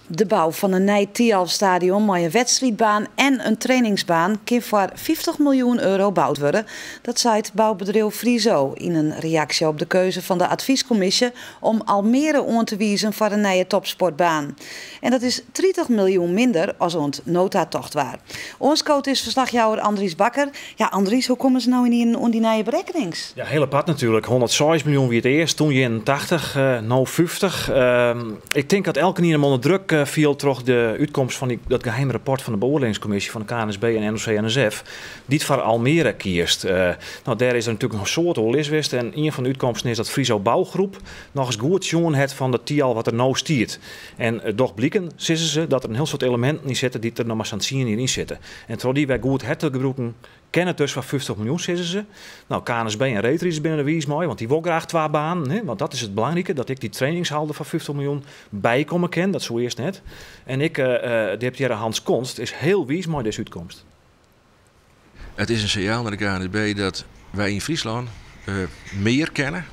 De bou fan in nij Thialfstadion mei in wedstriidbaan en in trainingsbaan kin foar 50 miljoen euro boud wurde. Dat seit boubedriuw Friso yn in reaksje op de keuze fan de advyskommisje om Almere oan te wizen foar in nije topsportbaan. En dat is 30 miljoen minder as oant no ta tocht waard. Oanskood is ferslachjouwer Andries Bakker. Ja, Andries, hoe komme se no ynienen oan dy nije berekkenings? Ja, hiel apart natuerlik. 106 miljoen wie it earst, doe 81, no 50. Ik tink dat elkenien him ûnder druk fielt troch de útkomst fan dat geheime rapport fan de beoardielingskommisje fan de KNSB en NOC-NSF, dy't foar Almere kiest. No, dêr is der natuerlik in soad oerlis west en ien fan de útkomsten is dat Friso Bouwgroep nochris goed sjoen hat fan de Thialf wat der no stiet. En it docht bliken, sizze se, dat der in hiel soad eleminten yn sitte dy't der noch mar sa'n 10 jier yn sitte. En troch dy wer goed her te gebrûken, kin it dus foar 50 miljoen, sizze se. No, KNSB en reedriders binne der wiis mei, want dy wol graach twa banen. Hè, want dat is it belangrike, dat ek dy trainingshal der foar 50 miljoen bykomme kin. Dat soe earst net. En ek deputearre Hans Konst is hiel wiis mei dizze útkomst. It is in sinjaal nei de KNSB dat wy yn Fryslân mear kinne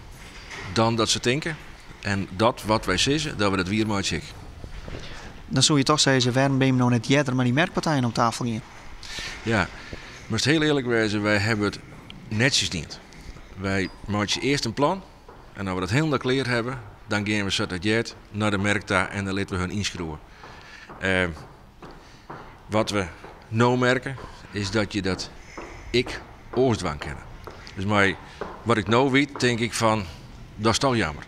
dan dat se tinke. En dat wat wy sizze, dat we dat wier meitsje ek. Dan soe je toch sizze, wêrom binne jim no net earder mei dy merkpartijen om tafel gien? Ja, moatst hiel earlik wêze, wy hawwe it netsjes dien. Wy meitsje earst in plan en as we dat hielendal klear hawwe, dan gean we sa't dat heart nei de merk ta en dan litte we hun ynskriuwe. Wat we no merke is dat je dat ek oars dwaan kinne. Dus mei wat ik no wit tink ik fan dat is toch jammer.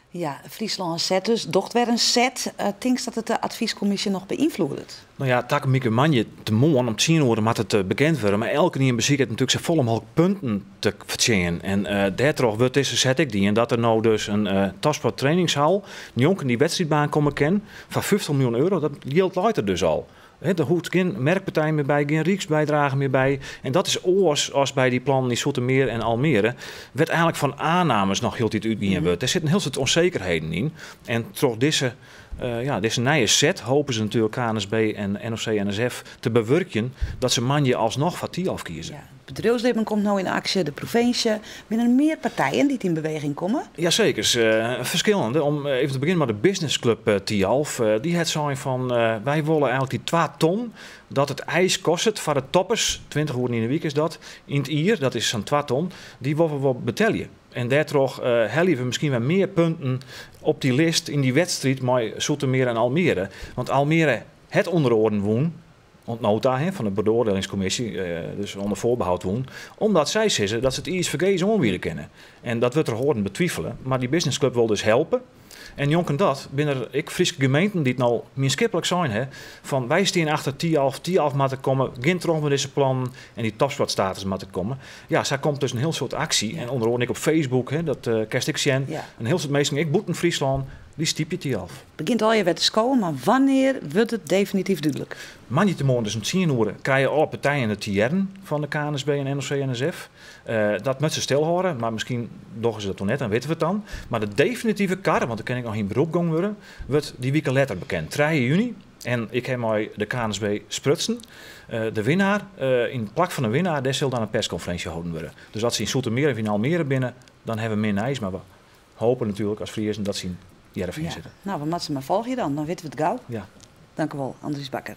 Ja, Fryslân set dus, docht wer in set. Tinkst dat it de advyskommisje noch beynfloedet? No ja, takom wike moandeitemoarn om 10 oere moat it bekend wurde. Mar elkenien besiket natuerlik safolle mooglik punten te fertsjinjen. En dêrtroch wurdt dizze set ek dien dat der no dus in topsporttrainingshal njonken dy wedstriidbaan komme kin foar 50 miljoen euro. Dat jild leit der dus al. Der hoecht gjin merkpartij mear by, gjin ryksbydrage mear by. En dat is oars as by dy plannen yn Zoetermeer en Almere, wêr't eigenlik fan aannames noch hieltyd útgien wurdt. Dêr sit in hiel soad onzekerheden yn. En troch dizze, ja, dizze nije set hopen se natuerlik KNSB en NOC-NSF te bewurkjen dat se moandei alsnoch foar Thialf kieze. Ja, it bedriuwslibben komt no yn aksje, de provinsje. Binne der mear partijen dy't yn beweging komme? Jaseker, ferskillende. Om even te begjinnen mei de businessclub Thialf. Dy hat sein fan wy wolle eigenlik dy 2 ton dat it ijs kostet foar de toppers, 20 oeren yn de wike is dat, yn it jier, dat is sa'n 2 ton, dy wolle we wol betelje. En dêrtroch helje we miskien wer mear punten op dy list yn dy wedstriid mei Zoetermeer en Almere. Want Almere hat ûnder oaren wûn, oant no ta, fan de beoardielingskommisje, dus ûnder foarbehoud wûn, omdat sy sizze dat se it iis fergees oanbiede kinne. En dat wurdt troch oaren betwifele, mar dy businessclub wol dus helpe. En njonken dat binne der ek Fryske gemeenten dy't no mienskiplik sein ha fan wy stean achter Thialf, Thialf moat der komme, gean troch mei dizze plannen en dy topsportstatus moat der komme. Ja, sa komt dus in hiel soad aksje en ûnder oaren ek op Facebook, hè, dat kinst ek sjen. In hiel soad minsken, ek bûten Fryslân, dy stypje Thialf. Begjint allegear wer te skowen, mar wannear wurdt it definityf dúdlik? Moandeitemoarn dus om 10 oere krije alle partijen it te hearren fan de KNSB en NOC-NSF. Dat moat se stilhâlde, mar miskien dogge se dat noch net, dan witte we it dan. Mar de definitive kar, want der kin ek noch yn berop gong wurde, wurdt dy wike letter bekend, 3 juny. En ik ha mei de KNSB sprutsen. De winnaar, yn it plak fan de winnaar, dêr sil dan in perskonferinsje holden wurde. Dus as se yn Zoetermeer of yn Almere binne, dan ha we min nijs, mar we hopen natuerlik as Friezen dat se yn Hearrenfean sitte. No, we moatte se mar folgje dan, dan witte we it gau. Dankewol, Andries Bakker.